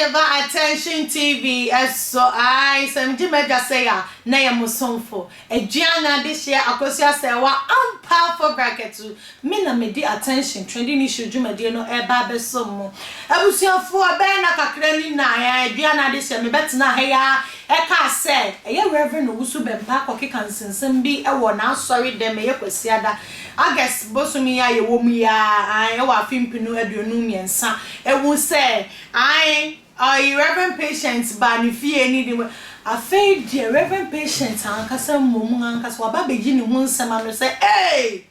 de ba Attention TV so. Ae, sɛ megye m'adwa sɛe a, na ɛyɛ mo somfo. Aduan Adehyeɛ Akosua Sɛɛwa ampa for bracket o. Me na mede Attention Trending Issue dwumadie no reba abɛsom mo. Abusuafoɔ, ɛbɛyɛ nna kakra ni na Aduan Adehyeɛ mebɛtenaa ha yi ara ɛkaa sɛ ɛyɛ Rev. Owusu Bɛmpa akɔkeka nsensɛm bi wɔ n'asɔre dɛm ɛyɛ Kwasiada, August bosom yi a yɛwɔ mu yi ara, ae, wɔ afe mpenu 23 mu sɛ, ae, ɔyi Rev. Patience baa ne fie ne de, afei deɛ Rev. Patience ankasa mmom ankasa waba abɛyi ne ho nsɛm ano sɛ, ei!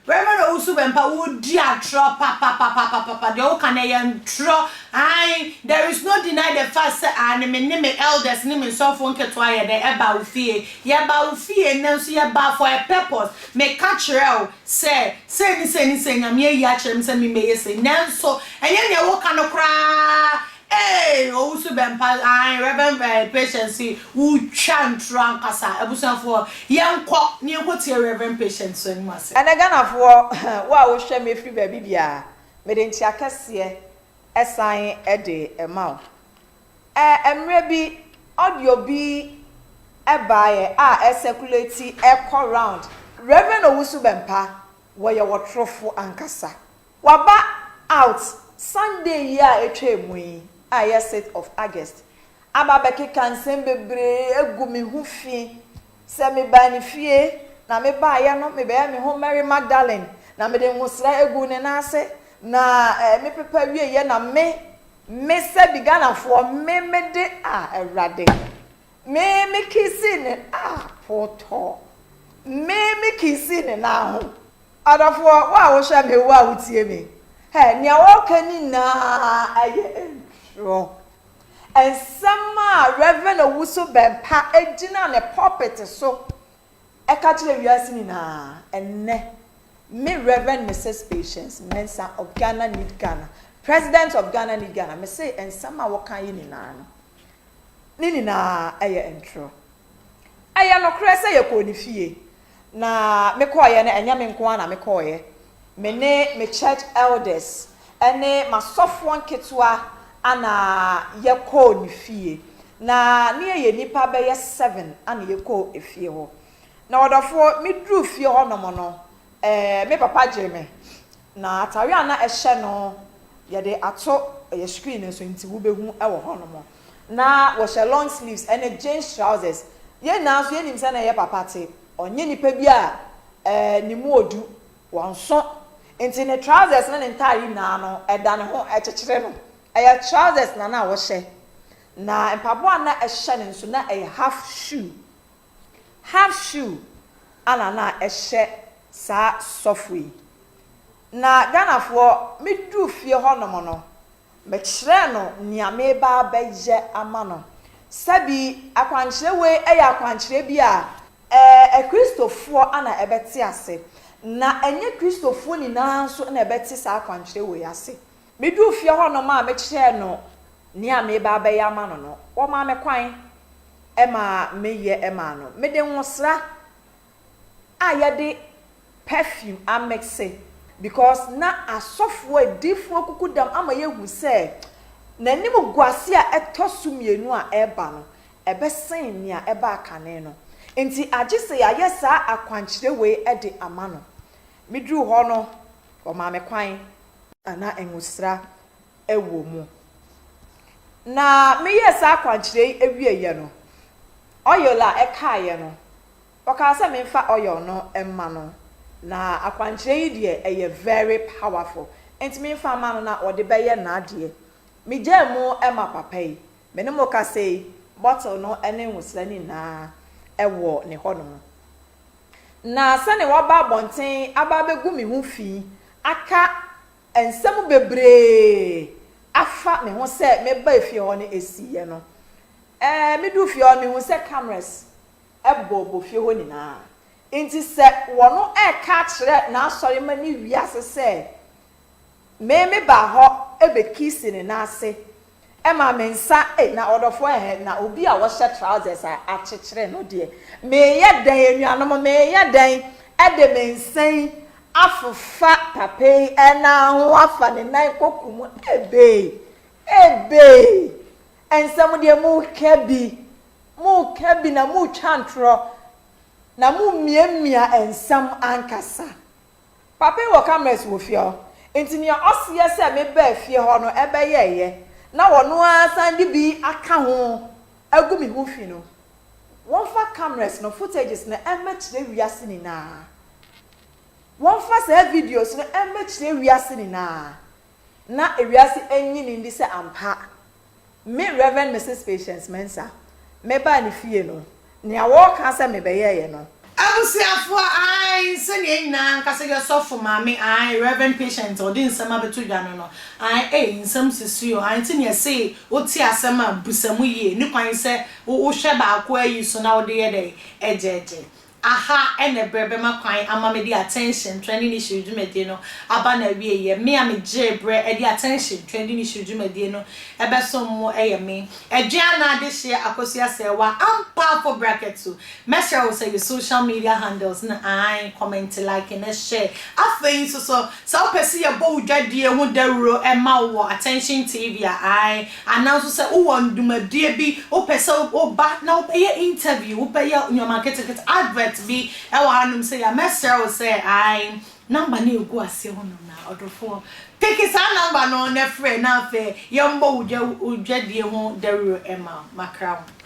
Rev. Owusu Bɛmpa wodi atorɔ papapapapapa, deɛ woka no ɛyɛ ntorɔ, ae, there is no deny the fact sɛ aane me ne me elders ne me nsɔfoɔ nketewa yɛ dɛn ɛba wo fie, yɛba wo fie nanso yɛbaa for a purpose, meka kyerɛ wo sɛ sei ne sei ne sei Nyame ayi akyerɛ me sɛ memmɛyɛ sei, nanso ɛnyɛ deɛ woka no koraa. Eei Owusu Bɛmpa ae Rev eh Patience wotwa ntorɔ ankasa. Abusuafoɔ yɛnkɔ na yɛnkɔ tie Rev Patience so anim ase. Ɛnɛ Ghanafoɔ, wo a wohwɛ me firi baabi biara, mede nkyea kɛseɛ san de ma wo. Mmerɛ bi audio bi baeɛ a ɛcirculate kɔ round. Rev Owusu Bɛmpa, wɔyɛ ɔtorofo ankasa. Waba out Sunday yi a etwaa mu yi a ɛyɛ sixth of August aba abɛkeka nsɛm bebree agu me ho fi sɛ mebaa ne fie na mebaeɛ no mebɛyɛ me ho Mary Magdalene na mede nwosra aguu ne nan ase na eh, mepepa wieɛ na me me sɛbi Ghanafoɔ me mede a Awurade me me kissii ne ah potɔ me me kissii ne nan ho. Adɔfoɔ, wo a wohwɛ me, wo a wotie me, hɛ, nea wɔreka nyinaa yɛ ntorɔ. Nsɛm a Rev. Owusu Bɛmpa gyina ne pulpit so ka kyerɛ wiase nyinaa ɛnnɛ, me Rev. Mrs. Patience Mensah of Ghana Need Ghana, President of Ghana Need Ghana, mese nsɛm a wɔka yi nyinaa no, ne nyinaa yɛ ntorɔ. Ɛyɛ nokorɛ sɛ yɛkɔɔ ne fie, Na mekɔeɛ no, ɛnyɛ me nko ara na mekɔeɛ. Me ne me church elders ne m'asɔfoɔ nketewa na yɛkɔɔ ne fie. Na ne yɛyɛ nnipa bɛyɛ seven na yɛkɔɔ efie hɔ. Na ɔdɔfoɔ, meduruu fie hɔnom no, eh, me papa gyee me. Na atadeɛ a na ɛhyɛ no, yɛde ato ɛyɛ screen no so nti wobɛhu wɔ hɔnom. Na wɔhyɛ long sleeves ne jeans trousers. Yɛn nyinaa nso yɛnim sɛnea yɛn papa te. Ɔnyɛ nipa bi a ɛɛ ne mu odu, wɔnso. Nti ne trousers ne ne ntaade nyinaa no, ɛda ne ho, ɛkyekyere no. Ɛyɛ trousers na na ɔhyɛ. Na mpaboa a na ɛhyɛ no nso, na ɛyɛ half shoe. Half shoe na na ɛhyɛ saa sɔfo yi. Na Ghanafoɔ, meduru fie hɔnom no, Mekyerɛɛ no nea mereba abɛyɛ ama no. Sɛbi akwankyerɛ wei yɛ akwankyerɛ bi a Akristofoɔ na ɛbɛte ase, na ɛnyɛ Kristofoɔ nyinaa nso na ɛbɛte saa akwankyerɛ wei ase. Meduu fie hɔnom a mekyerɛɛ no nea mereba abɛyɛ ama no no, wɔmaa me kwan ma meyɛ maa no. Mede nwosra a yɛde perfume amekse because na asɔfoɔ adiifoɔ kukudam ama yɛahu sɛ n'animguase a ɛtɔ so mmienu a ɛreba no ɛbɛsen nea ɛbaa kane no nti agye sɛ yɛayɛ saa akwankyerɛ wei de ama no. Meduruu hɔ no wɔmaa me kwan na ngosra wɔ mu. Na meyɛɛ saa akwankyerɛ yi wieeɛ no oil a ɛkaeɛ no Ɔkaa sɛ memfa oil no mma no, na akwankyerɛ yi deɛ ɛyɛ very powerful, nti memfa mma no na ɔde bɛyɛ n'adeɛ. Megyaa mu ma papa yi, me ne mo kasa yi, bottle no ne nwosra no nyinaa wɔ ne hɔnom. Na sɛdeɛ waba abɔnten aba abɛgu me ho fi aka nsɛm bebree afa me ho sɛ mebaa fie hɔ no ɛsiiɛ no, ɛɛ meduu fie hɔ no mehuu sɛ cameras bɔbɔ fie hɔ nyinaa. Enti sɛ wɔno reka akyerɛ n'asɔremma ne wiase sɛ me me baa hɔ bɛ kiisi ne nan ase ma me nsa ei na ɔdɔfoɔ ɛhɛ na obi a ɔhyɛ trousers a akyekyere no deɛ meyɛ dɛn anuanom meyɛ dɛn de me nsa yi afofa papa yi nan ho afa ne nan koko mu ebei ebei. Nsɛm deɛ moreka bi, moreka bi na moretwa ntorɔ, na momiamia nsɛm ankasa. Papa yi wɔ cameras wɔ fie hɔ, nti nea ɔseɛ sɛ mebaa fie hɔ no ɛbɛyɛeɛ na ɔno ara san de bi aka ho agu me ho fi no, wɔmfa cameras no, footages no mmɛkyerɛ wiase nyinaa. Wɔmfa saa videos no mmɛkyerɛ wiase nyinaa na wiase nnye no ndi sɛ ampa Me Rev. Misis Patience Mensah, mebaa ne fie no, nea wɔreka sɛ mebɛyɛeɛ no. Abusuafoɔ, ae, sɛdeɛ yɛn nyinaa ankasa yɛ sɔfo maame, ae, Rev. Patience a ɔde nsɛm abɛto dwa no no, ae, ei, nsɛm sisi o, ae, nti na yɛse wote asɛm a, bisa mu yie, ne kwan sɛ wo, wohwɛ baako ayi so na wode yɛ dɛn, ɛgyɛɛgye. Aha na berɛ bɛma kwan ama mede Attention, Trending Issues dwumadie no aba n'awieɛ. Me a megyee berɛ de Attention, Trending Issues dwumadie no bɛsom mo yɛ me, Adweana Adehyeɛ Akosua Serwaa Ampaafo Bracket. Mɛsrɛ wo sɛ yɛ social media handles no ae, comment, like na share. Afei nso so, sɛ wopɛ sɛ yɛbɔ wo dwadie ho dawuro ma wo wɔ Attention TV a, ae, Anaa nso sɛ wowɔ ndwumadie bi wopɛ sɛ woba na wobɛyɛ interview, wobɛyɛ nnoɔma nketenkete, advert bi wɔ hanom sei a, mɛsrɛ wo sɛ ae, number no a ɛgu aseɛ hɔnom no a, ɔdɔfoɔ, peke saa number no na frɛ na afei yɛmmɔ wo dwa wo dwadie ho dawuro ma wo. Makra wo.